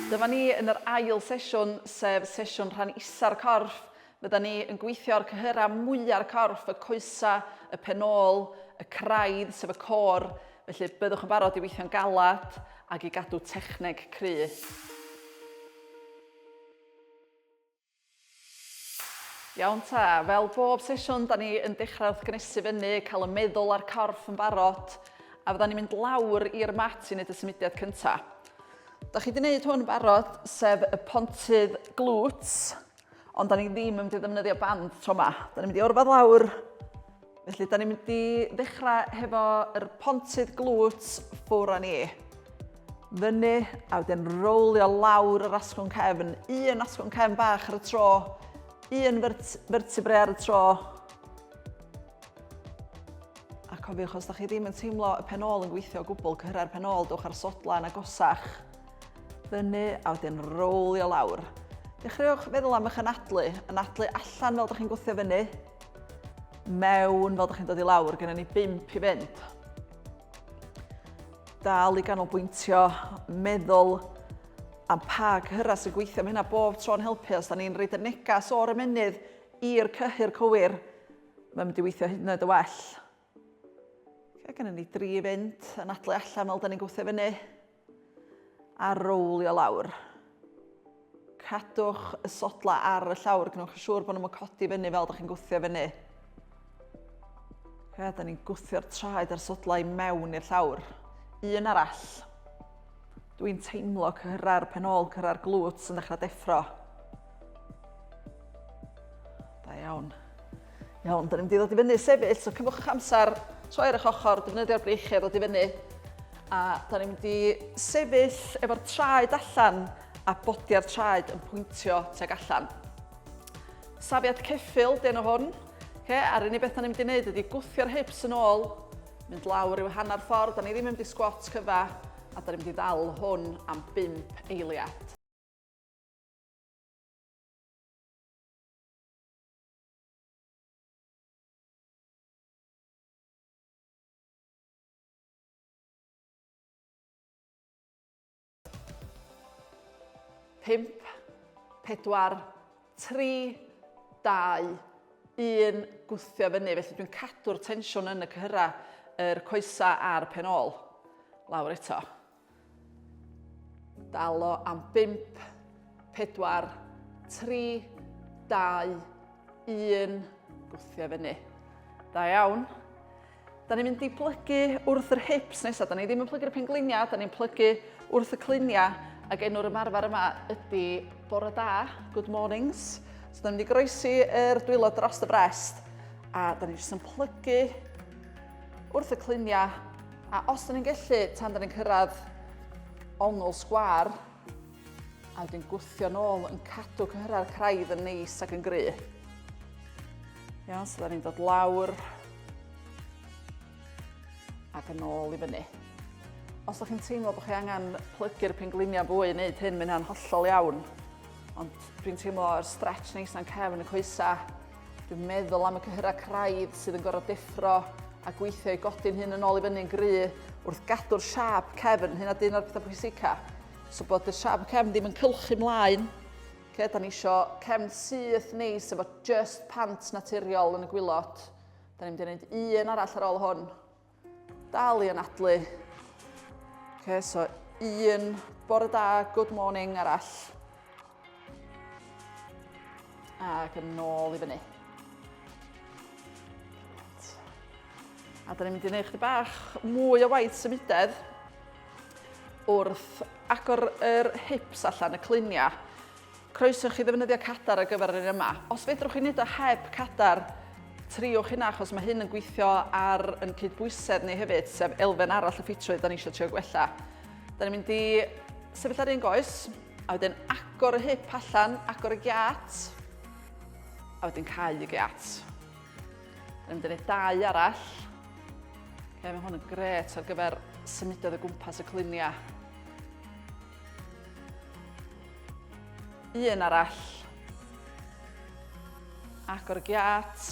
Dyma ni yn yr ail sesiwn, sef sesiwn rhan isa'r corff. Fydda ni yn gweithio ar cyhyrau mwya'r corff, y coesa, y pen ôl, y craidd, sef y core. Felly byddwch yn barod i weithio'n galad ac i gadw techneg cry. Iawn ta, fel bob sesiwn, da ni yn dechrau wrth gynnesu fyny, cael y meddwl a'r corff yn barod, a fydda ni'n mynd lawr i'r mat i wneud y symudiad cynta. Da chi wedi gwneud hwn yn barod, sef y pontydd glutes, ond da ni ddim yn mynd i ddefnyddio band tro yma. Da ni'n mynd i orfod lawr, Felly, da ni'n mynd i ddechrau hefo yr pontydd glutes ffwr â ni. Fyny, a wedyn rowlio lawr yr asgwrn cefn. Un asgwrn cefn bach ar y tro, un vertebrae ar y tro. A cofiwch, os da chi ddim yn teimlo y pen ôl yn gweithio o gwbl, cyrra'r pen ôl, dewch ar sodla yn agosach. Fyny, a wedyn rowlio lawr. Dechreuwch feddwl am eich anadlu. Anadlu allan fel da chi'n gwthio fyny. Mewn fel da chi'n dod i lawr, gennym ni bump i fynd. Dal i ganolbwyntio, meddwl am pa cyhyrau sy'n gweithio. Mae hynna bob tro'n helpu os da ni'n rhaid y negas o'r ymennydd i'r cyhyr cywir. Mae'n mynd i weithio hyd yn oed y well. Okay, gennym ni dri i fynd, anadlu allan fel da ni'n gwthio fyny. A rowlio lawr. Cadwch y sodla ar y llawr, gwnewch yn siŵr bod nhw'n codi fyny fel ydych chi'n gwthio fyny. Okay, da ni'n gwthio'r traed a'r sodla i mewn i'r llawr. Un arall. Dwi'n teimlo cyhyrau'r pen ôl, cyhyrau'r glutes yn dechrau deffro. Da iawn. Iawn, da ni'n mynd i ddod i fyny sefyll, so cymwch eich amser, troi ar eich ochr, defnyddio'r breichiau ddod i fyny. A da ni'n mynd i sefyll efo'r traed allan a bodiau'r traed yn pwyntio tuag allan. Safiad ceffyl, di enw hwn. Okay, a'r unig beth da ni'n mynd i wneud ydy gwthio'r hips yn ôl, mynd lawr i'w hanner ffordd, da ni ddim yn mynd i squat cyfa, a da ni'n mynd i ddal hwn am 5 eiliad. 5, 4, 3, 2, 1, gwthio fyny. Felly dwi'n cadw'r tensiwn yn y cyhyrau, yr coesau a'r pen ôl. Lawr eto. Dal o am 5, 4, 3, 2, 1. Gwthio fyny. Da iawn. Da ni'n mynd i blygu wrth yr hips nesaf. Da ni ddim yn plygu'r pengliniau, da ni'n plygu wrth y cluniau. Ac enw'r ymarfer yma ydy bore da, good mornings. So da ni'n mynd i groesi yr dwylo dros y brest. A da ni jyst yn plygu wrth y cluniau. A os da ni'n gallu, tan da ni'n cyrraedd ongl sgwar, a wedyn gwthio nôl yn cadw cyhyrau'r craidd yn neis ac yn gry. Iawn, so da ni'n dod lawr ac yn ôl i fyny. Os ydych chi'n teimlo bod chi angen plygu'r pengliniau fwy i wneud hyn, mae hynna'n hollol iawn. Ond dwi'n teimlo yr stretch neis na'n cefn y coesau. Dwi'n meddwl am y cyhyrau craidd sydd yn gorfod deffro a gweithio i godi'n hyn yn ôl i fyny'n gry wrth gadw'r siâp cefn. Hynna dyn o'r pethau pwysica. So bod y siâp cefn ddim yn cylchu mlaen. Okay, da ni isio cefn syth neis efo just pant naturiol yn y gwylod. Da ni'n mynd i wneud un arall ar ôl hwn. Dal i anadlu. Okay, so un bore da, good morning arall. Ac yn ôl i fyny. A da ni'n mynd i wneud chdi bach mwy o waith symudedd wrth agor yr hips allan, y cluniau. Croeso chi ddefnyddio cadar ar gyfer yr un yma. Os fedrwch chi wneud o heb cadar, triwch hynna achos mae hyn yn gweithio ar yn cydbwysedd ni hefyd, sef elfen arall y ffitrwydd da ni eisiau trio gwella. Da ni'n mynd i sefyll ar un goes, a wedyn agor y hip allan, agor y giat, a wedyn cau y giat. Da ni'n mynd i wneud dau arall. Okay, mae hwn yn gret ar gyfer symudodd o gwmpas y cluniau. Un arall. Agor y giat.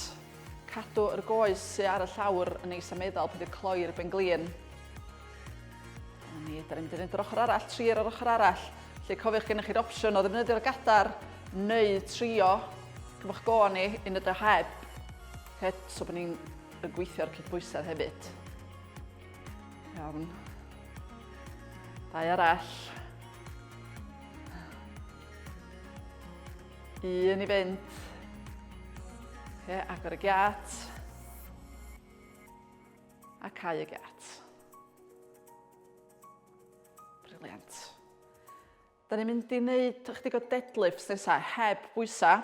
Cadw yr goes sy ar y llawr yn neis a meddal, peidio cloi'r benglin. Dyna ni, da ni'n mynd i fynd yr ochr arall, tri ar yr ochr arall. Felly cofiwch gennych chi'r opsiwn o ddefnyddio'r gadar neu trio cymwch go ni i wneud o heb. Okay, so bod ni'n gweithio ar cydbwysedd hefyd. Iawn. Dau arall. Un i fynd. Okay, agor y giat. A cau y giat. Briliant. Da ni'n mynd i wneud ychydig o deadlifts nesaf heb bwysau.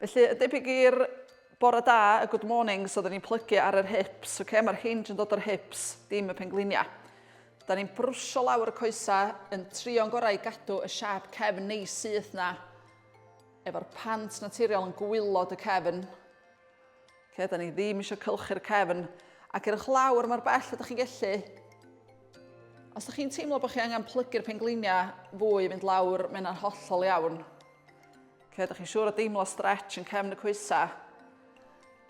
Felly, y debyg i'r bore da, y good mornings, oedden ni'n plygu ar yr hips, okay? Mae'r hinge yn dod o'r hips, dim y pengliniau. Da ni'n brwsio lawr y coesau, yn trio'n gorau i gadw y siap cefn neis syth na, efo'r pant naturiol yn gwylod y cefn. Okay, da ni ddim eisiau cylchu'r cefn. Ac erwch lawr mor bell ydych chi'n gallu. Os ydych chi'n teimlo bod chi angen plygu'r pengliniau fwy i fynd lawr, mae hynna'n hollol iawn. Okay, ydych chi'n siŵr o deimlo stretch yn cefn y coesau.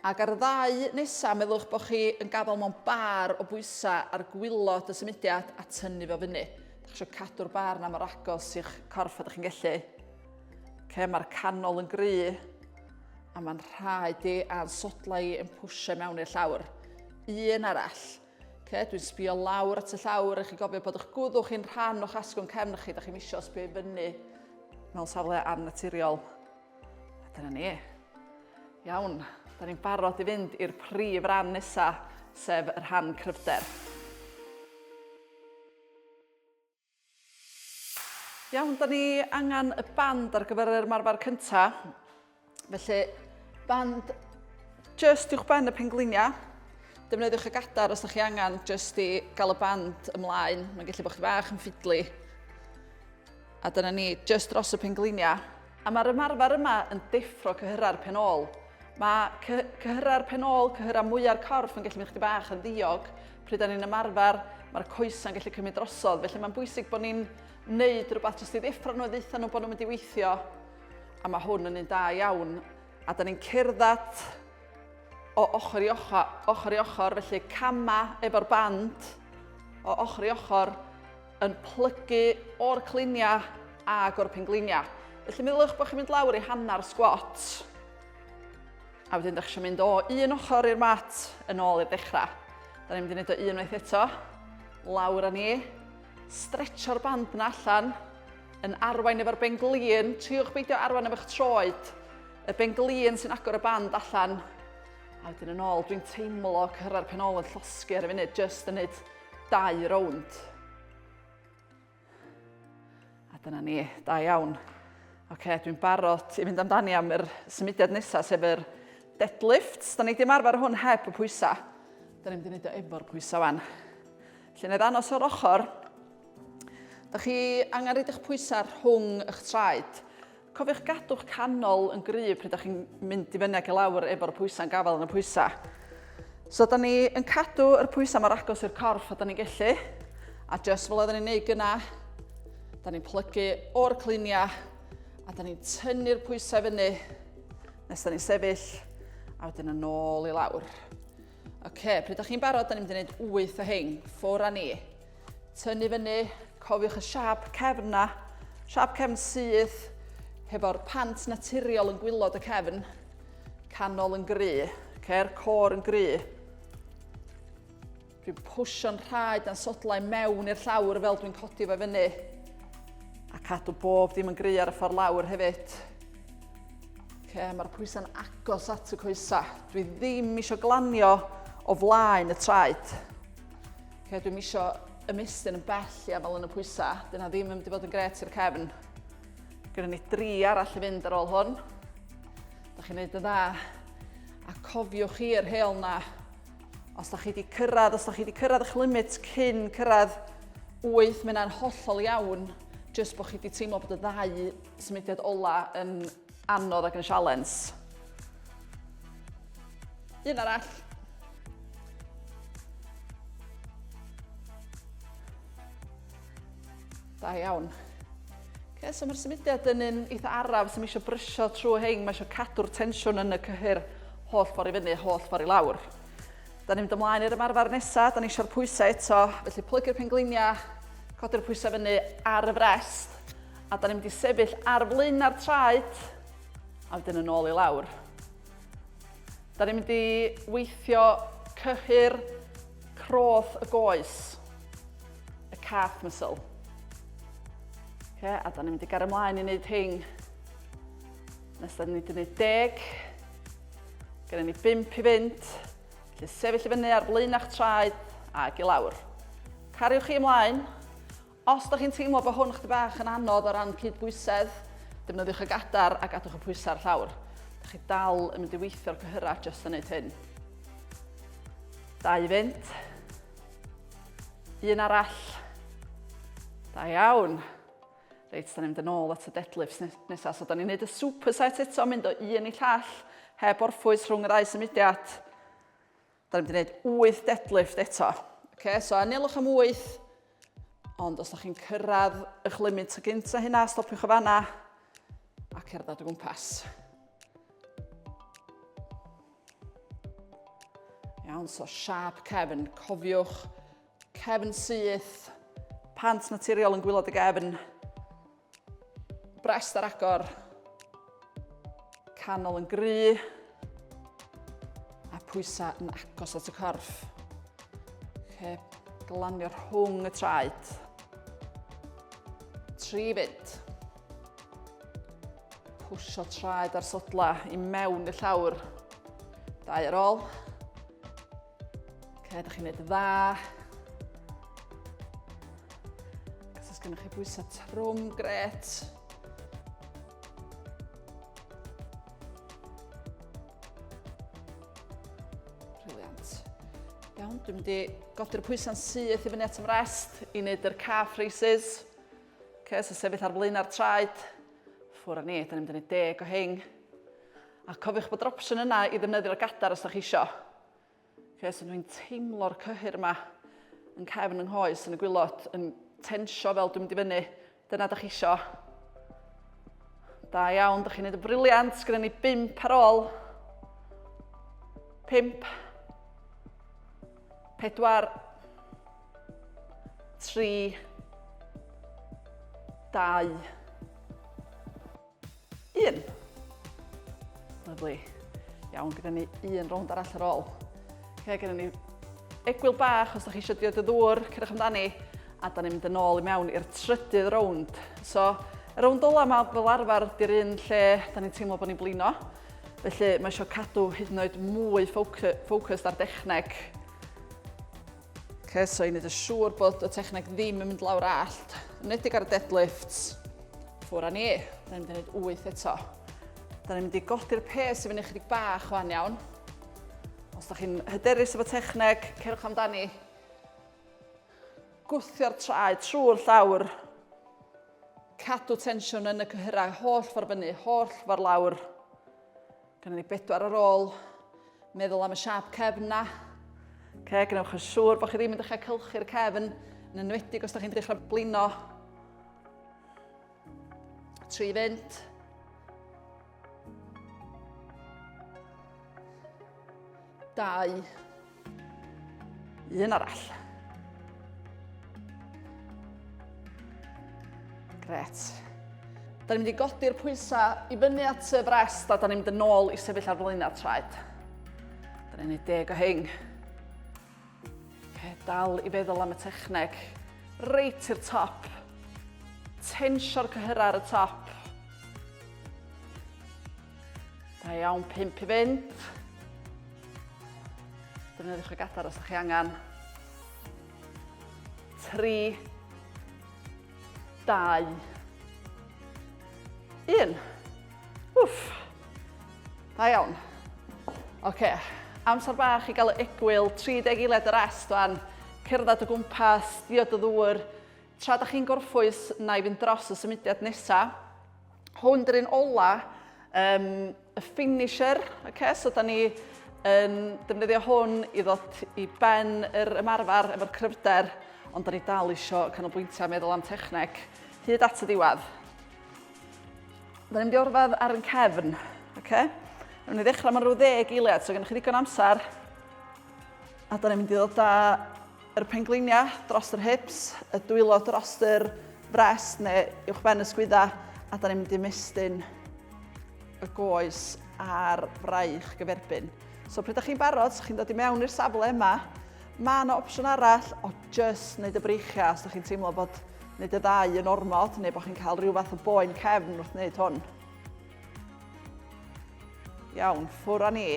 Ac ar y ddau nesaf, meddwch bod chi yn gafael mewn bar o bwysau ar gwylod y symudiad a tynnu fo fyny. Ydych chi eisiau cadw'r bar na mor agos i'ch corff ydych chi'n gallu. Okay, mae'r canol yn gry. A mae'n rhaid i a'n sodlau i yn pwysio mewn i'r llawr. Un arall. Okay, dwi'n sbio lawr at y llawr, a chi gofio bod eich gwddw chi'n rhan o'ch asgwrn cefn chi, da chi'n misio sbio i fyny mewn safle annaturiol. A dyna ni. Iawn, da ni'n barod i fynd i'r prif ran nesaf, sef y rhan cryfder. Iawn, da ni angen y band ar gyfer yr ymarfer cynta. Felly, band just uwch ben y pengliniau. Defnyddiwch y gadar os ydych chi angen just i gael y band ymlaen. Mae'n gallu bod chi bach yn ffidlu. A dyna ni, just dros y pengliniau. A mae'r ymarfer yma yn deffro cyhyrau'r pen ôl. Mae cyhyrau'r pen ôl, cyhyrau mwya'r corff yn gallu mynd chdi bach yn ddiog. Pryd da ni'n ymarfer, mae'r coesau'n gallu cymryd drosodd. Felly mae'n bwysig bod ni'n neud rhywbeth jyst i ddeffro nhw a ddeutha nhw bod nhw'n mynd i weithio. A mae hwn yn un da iawn. A da ni'n cerdded o ochr i ochr, ochr i ochr, felly cama efo'r band o ochr i ochr yn plygu o'r cliniau ag o'r pengliniau. Felly meddyliwch bod chi'n mynd lawr i hanner squat. A wedyn ydych chi'n mynd o un ochr i'r mat yn ôl i'r dechrau. Da ni'n mynd i wneud o unwaith eto. Lawr â ni. Stretcho'r band na allan. Yn arwain efo'r benglin. Triwch beidio arwain efo'ch troed. Y benglin sy'n agor y band allan. A wedyn yn ôl, dwi'n teimlo cyrra'r pen ôl yn llosgi ar y funud, just yn neud dau rownd. A dyna ni, da iawn. Oce, okay, dwi'n barod i fynd amdani am yr symudiad nesaf, sef yr deadlifts. Da ni wedi ymarfer hwn heb y pwysau. Da ni'n mynd i wneud o efo'r pwysau wan. Felly, na i ddanos o'r ochr. Da chi angen rhaid eich pwysau rhwng eich traed. Cofiwch gadw'ch canol yn gryf pryd ydych chi'n mynd i fyny ac i lawr efo'r pwysau'n gafael yn y pwysau. So, da ni yn cadw yr pwysau mor agos i'r corff a da ni'n gallu. A just fel oedden ni'n neud gyna, da ni'n plygu o'r cluniau a da ni'n tynnu'r pwysau fyny nes da ni'n sefyll a wedyn yn ôl i lawr. Oce, okay, pryd ydych chi'n barod, da ni'n mynd i wneud 8 o hein. Ffwr â ni. Tynnu fyny, cofiwch y siap cefn na. Siap cefn syth, hefo'r pant naturiol yn gwylod y cefn. Canol yn gry, ce'r cor yn gry. Dwi'n pwsio'n rhaid a'n sodlau mewn i'r llawr fel dwi'n codi fo fyny. A cadw bob dim yn gry ar y ffordd lawr hefyd. Okay, mae'r pwysau'n agos at y coesau. Dwi ddim eisiau glanio o flaen y traed. Okay, dwi'n eisiau ymestyn yn bell i afel yn y pwysau. Dyna ddim yn mynd i fod yn gret i'r cefn. Gyda ni dri arall i fynd ar ôl hwn. Da chi'n neud yn dda. A cofiwch chi'r heol na. Os da chi wedi cyrraedd, os da chi wedi cyrraedd eich limit cyn cyrraedd 8, mae hynna'n hollol iawn. Jyst bod chi wedi teimlo bod y ddau symudiad ola yn anodd ac yn sialens. Un arall. Da iawn. Okay, so mae'r symudiad yn un eitha araf, sy'n eisiau brysio trwy hein, mae eisiau cadw'r tensiwn yn y cyhyr holl ffordd i fyny, holl ffordd i lawr. Da ni'n mynd ymlaen i'r ymarfer nesaf, da ni eisiau'r pwysau eto, felly plygu'r pengliniau, Codi'r pwysau fyny ar y frest. A da ni'n mynd i sefyll ar flaenau'r traed a wedyn yn ôl i lawr. Da ni'n mynd i weithio cyhyr croth y goes, y calf muscle. Okay, a da ni'n mynd i gario ymlaen i wneud hyn. Nes da ni'n mynd i wneud deg. Gyda ni bump i fynd. Felly sefyll i fyny ar flaena'ch traed ag i lawr. Cariwch chi ymlaen. Os da chi'n teimlo bod hwn chdi bach yn anodd o ran cydbwysedd, defnyddiwch y gadar a gadwch y pwysau ar llawr. Da chi dal yn mynd i weithio'r cyhyrau jyst yn neud hyn. Dau i fynd. Un arall. Da iawn. Reit, da ni'n mynd yn ôl at y deadlifts nesaf. So, da ni'n neud y superset eto, mynd o un i llall, heb orffwys rhwng y ddau symudiad. Da ni'n mynd i wneud 8 deadlift eto. Okay, so anelwch am 8, ond os da chi'n cyrraedd eich limit o gynt na hynna, stopiwch o fanna a cerdded o gwmpas. Iawn, so siap cefn, cofiwch cefn syth, pant naturiol yn gwylod y gefn, brest ar agor, canol yn gry, a pwysau yn agos at y corff. Okay, glanio rhwng y traed. Tri fynd. Pwysio traed ar sodla i mewn i'r llawr. Dau ar ôl. Okay, ydych chi'n gwneud dda. Os oes gennych chi bwysau trwm, gret. Brilliant. Iawn, dwi'n mynd i godi'r pwysau'n syth i fyny at ymrest i wneud yr calf raises. Okay, so sefyll ar flaen ar traed. Ffwr â ni, da ni'n mynd i wneud deg o hing. A cofiwch bod yr opsiwn yna i ddefnyddio'r gadar os da chi isio. Okay, so dwi'n teimlo'r cyhyr yma yn cefn yng nghoes yn y gwylod, yn tensio fel dwi'n mynd i fyny. Dyna da chi isio. Da iawn, da chi'n neud y briliant. Gyda ni bimp ar ôl. Pimp. Pedwar. Tri. Dau. Un. Lyfli. Iawn, gyda ni un rownd arall ar ôl. Okay, gyda ni egwyl bach os ydych chi eisiau diod y ddŵr, cerwch amdani, a da ni'n mynd yn ôl i mewn i'r trydydd rownd. So, y rownd ola yma fel arfer di'r un lle da ni'n teimlo bod ni'n blino. Felly mae eisiau cadw hyd yn oed mwy focused ar dechneg. Okay, so i wneud yn siŵr bod y techneg ddim yn mynd lawr allt. Yn ar y deadlifts. Ffwr â ni. Da ni'n mynd i wneud 8 eto. Da ni'n mynd i godi'r pes i fyny chydig bach wan iawn. Os da chi'n hyderus efo techneg, cerwch amdani. Gwthio'r traed trwy'r llawr. Cadw tensiwn yn y cyhyrau, holl ffordd fyny, holl ffordd lawr. Gynnon ni bedwar ar ôl. Meddwl am y siâp cefn na. Okay, gwnewch yn siŵr bod chi ddim yn dechrau cylchu'r cefn, yn enwedig os da chi'n dechrau blino. Tri fynd. Dau. Un arall. Gret. Da ni'n mynd i godi'r pwysau i fyny at y frest a da ni'n mynd yn ôl i sefyll ar flaenau'r traed. Da ni'n gwneud deg o hing. Okay, dal i feddwl am y techneg. Reit i'r top. Tensio'r cyhyrau ar y top. Da iawn, pump i fynd. Defnyddiwch y gadar os ydych chi angen. 3, 2, 1. Wff. Da iawn. Oce, okay. amser bach i gael y egwyl, 30 eiliad y rest wan. Cerdded o gwmpas, diod y ddŵr. Tra da chi'n gorffwys, na i fynd dros y symudiad nesaf. Hwn dy'r un ola, um, y finisher, okay? So da ni yn defnyddio hwn i ddod i ben yr ymarfer efo'r cryfder, ond da ni dal isio canolbwyntio a meddwl am techneg hyd at y diwedd. Da ni'n mynd i orfedd ar yn cefn, okay? Nawn ni ddechrau mewn rhyw ddeg eiliad, so gennych chi ddigon amser. A da ni'n mynd i ddod â yr pengliniau dros yr hips, y dwylo dros yr frest neu uwch ben y sgwydda, a da ni'n mynd i ymestyn y goes a'r fraich gyferbyn. So pryd ydych chi'n barod, so chi'n dod i mewn i'r safle yma, mae yna opsiwn arall o just wneud y breichiau os ydych chi'n teimlo bod wneud y ddau yn ormod neu bod chi'n cael rhyw fath o boen cefn wrth wneud hwn. Iawn, ffwr â ni.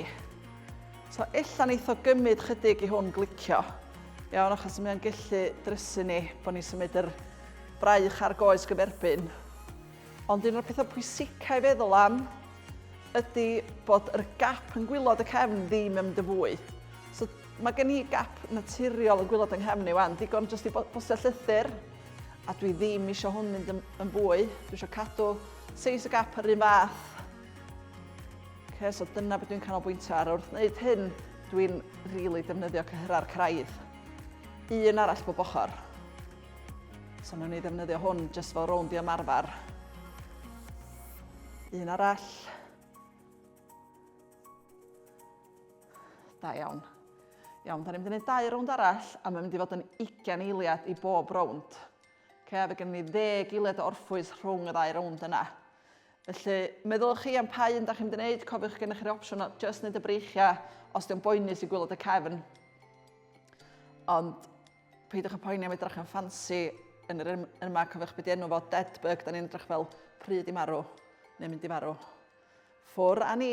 So ella neith o gymryd chydig i hwn glicio. Iawn, achos mae'n gallu drysu ni bod ni'n symud yr braich a'r goes gyferbyn. Ond un o'r pethau pwysica i feddwl am ydy bod yr gap yn gwylod y cefn ddim yn mynd yn fwy. So mae gen i gap naturiol yn gwylod yng nghefn i wan, digon jyst i bostio llythyr, a dwi ddim eisiau hwn mynd yn, yn fwy. Dwi eisiau cadw seis y gap yr un fath. Okay, so dyna beth dwi'n canolbwyntio ar. Wrth wneud hyn, dwi'n rili really defnyddio cyhyrau'r craidd. Un arall bob ochr. So nawn ni ddefnyddio hwn jyst fel rownd i ymarfer. Un arall. Da iawn. Iawn, da ni'n mynd i wneud dau rownd arall, a mae'n mynd i fod yn 20 eiliad i bob rownd. Okay, a fe gen ni 10 eiliad o orffwys rhwng y ddau rownd yna. Felly, meddylwch chi am pa un da chi'n mynd i wneud, cofiwch gennych chi'r opsiwn o just wneud y breichiau os di'n boenus i gwylod y cefn. Ond Peidiwch â poeni am edrych yn ffansi yn yr yma, cofiwch beth enw fo, dead bug, da ni'n edrych fel pryd i marw, neu mynd i farw. Ffwr â ni!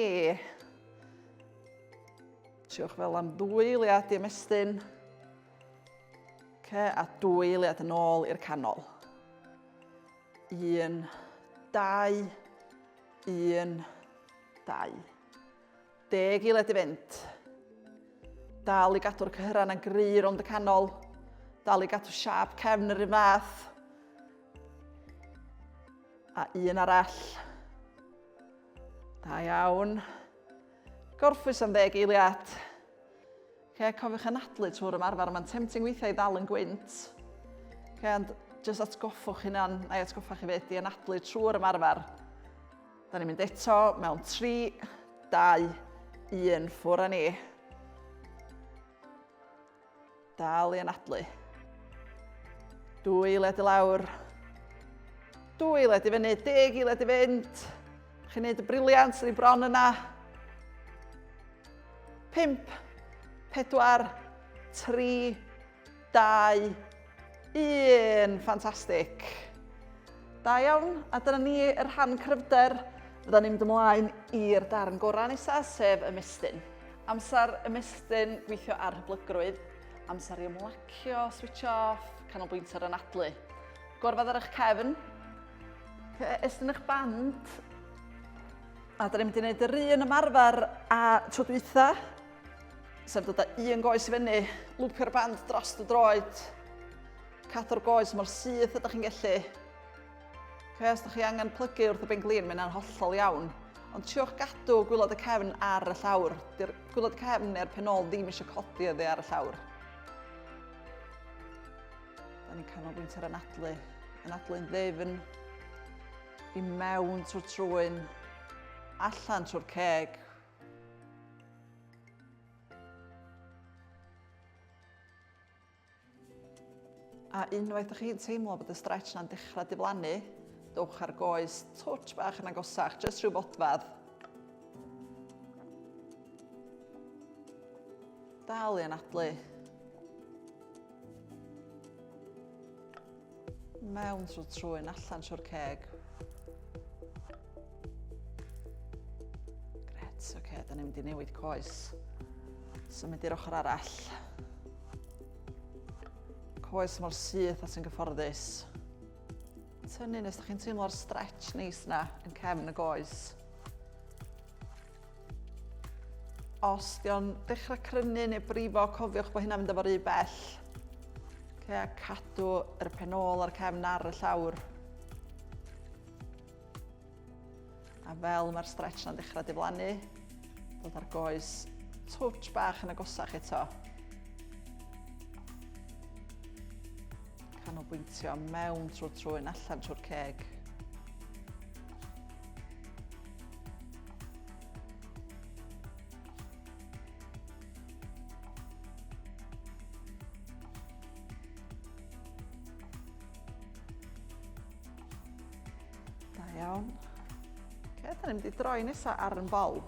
Triwch fel am ddwy eiliad i ymestyn. Okay, a dwy eiliad yn ôl i'r canol. Un, dau, un, dau. Deg eiliad i fynd. Dal i gadw'r cyhyrau yna'n gry rownd y canol. Dal i gadw siâp cefn yr un fath. A un arall. Da iawn. Gorffwys am ddeg eiliad. Okay, cofiwch anadlu trwy'r ymarfer. Mae'n tempting weithiau i ddal yn gwynt. Okay, ond jyst atgoffwch hunan, na i atgoffa chi fyd, i anadlu trwy'r ymarfer. Da ni'n mynd eto mewn 3, 2, 1, ffwr â ni. Dal i anadlu. Dwy eiliad i lawr. Dwy eiliad i fyny, deg eiliad i fynd. Chi'n neud y briliant, ni bron yna. 5, 4, 3, 2, 1. Ffantastig. Da iawn, a dyna ni yr rhan cryfder. Fydda ni'n mynd ymlaen i'r darn gorau nesaf, sef ymestyn. Amser ymestyn, gweithio ar hyblygrwydd, amser i ymlacio, switch off, canolbwyntio ar anadlu. Gorfod ar eich cefn, estyn eich band, a da ni'n mynd i wneud yr un ymarfer a tro dwytha, Sef dod â un goes i fyny, lwpio'r band dros dy droed, cadw'r goes mor syth ydych chi'n gallu. Okay, os ydych chi angen plygu wrth y ben glin, mae hynna'n hollol iawn. Ond triwch gadw gwylod y cefn ar y llawr. Di'r gwylod y cefn neu'r pen ôl ddim eisiau codi oddi ar y llawr. Da ni'n canolbwyntio ar anadlu. Anadlu'n ddyfn, i mewn trwy'r trwyn, allan trwy'r ceg. A unwaith ydych chi'n teimlo bod y stretch na'n dechrau diflannu, dowch ar goes twtsh bach yn agosach, jyst rhyw fodfedd. Dal i anadlu. Mewn trwy'r trwyn, allan trwy'r ceg. Gret, oce, okay, da ni'n mynd i newid coes. Symud i'r ochr arall. Coes mor syth a sy'n gyfforddus. Tynnu nes da chi'n teimlo'r stretch neis na yn cefn y goes. Os di o'n dechrau crynu neu brifo, cofiwch bod hynna'n mynd efo rhy bell. Okay, a cadw yr pen ôl a'r cefn ar y llawr. A fel mae'r stretch na'n dechrau diflannu, dod ar goes twtsh bach yn agosach eto. Canolbwyntio mewn trwy'r trwyn, allan trwy'r ceg. iawn. Okay, da ni'n mynd i droi nesaf ar yn bol.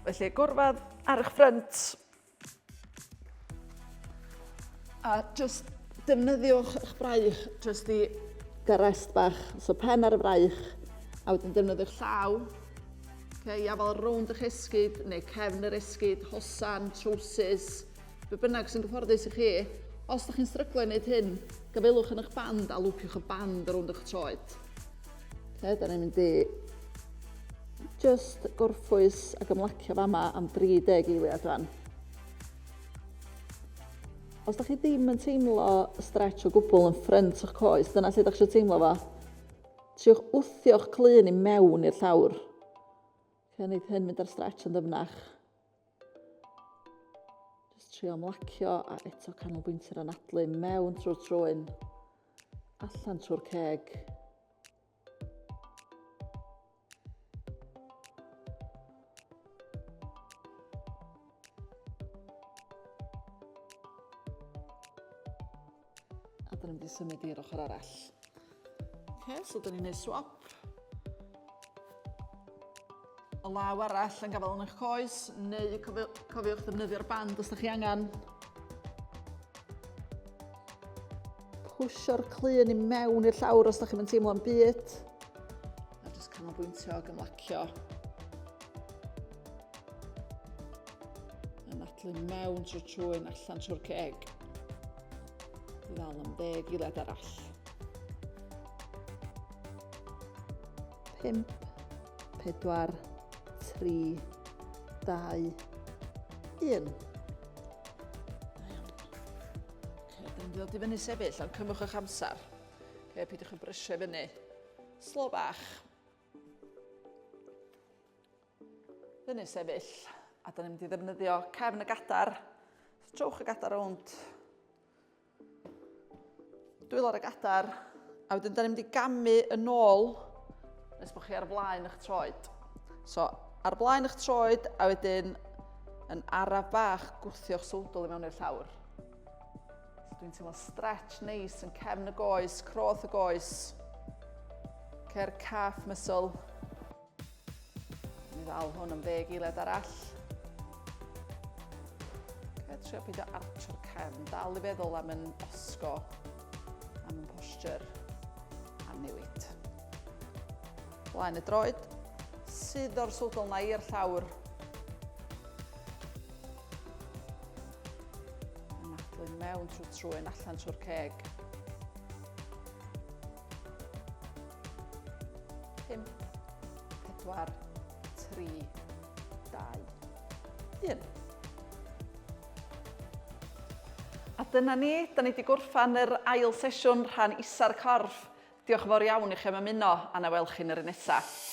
Felly, gorfod ar eich ffrynt. A just defnyddiwch eich braich just i gael rest bach. So pen ar y braich, a wedyn defnyddiwch llaw. Okay, i afael rownd eich esgid neu cefn yr esgid, hosan, trowsus, be bynnag sy'n gyfforddus i chi. Os ydych chi'n stryglo i wneud hyn, gafaelwch yn eich band a lwpiwch y band rownd eich troed. Okay, da ni'n mynd i just gorffwys ac ymlacio fama am 30 eiliad rwan. Os da chi ddim yn teimlo stretch o gwbl yn ffrynt o'ch coes, dyna lle da chi eisiau teimlo fo. Triwch wthio'ch clun i mewn i'r llawr. Okay, wneud hyn mynd ar stretch yn ddyfnach. Just trio ymlacio a eto canolbwyntio'r anadlu mewn trwy'r trwyn. Allan trwy'r ceg. A dyn ni'n mynd i symud i'r ochr arall. Okay, so dyn ni'n gwneud swap. Y law arall yn gafael yn eich coes, neu cofiwch ddefnyddio'r band os ydych chi angen. Pwsio'r clun i mewn i'r llawr os ydych chi'n teimlo am byd. A jyst canolbwyntio ac ymlacio. Anadlu mewn trwy'r trwyn, allan trwy'r ceg. Ddal am ddeg eiliad arall. 5, 4, 3, 2, 1. Okay, da ni'n dod i fyny sefyll, ond cymwch eich amser. Okay, peidiwch yn brysio i fyny. Slo bach. Fyny sefyll. A da ni'n mynd i ddefnyddio cefn y gadar. So, trowch y gadar rownd. Dwylo ar y gadar, a wedyn da ni'n mynd i gamu yn ôl nes bod chi ar flaen eich troed. So, ar blaen eich troed, a wedyn yn araf bach gwthio'ch sowdl i mewn i'r llawr. So, dwi'n teimlo stretch neis yn cefn y goes, croth y goes, cer calf muscle. Ni ddal hwn am ddeg eiliad arall. Okay, trio peidio archo'r cefn. Dal i feddwl am yn osgo, am yn posture, a newid. Blaen y droed, sydd o'r swdl na i'r llawr. Anadlu mewn trwy'r trwyn, allan trwy'r ceg. 5, 4, 3, 2, 1. A dyna ni, da ni wedi gorffan yr ail sesiwn rhan isa'r corff. Diolch yn fawr iawn i chi am ymuno, a na welch chi'n yr un nesaf.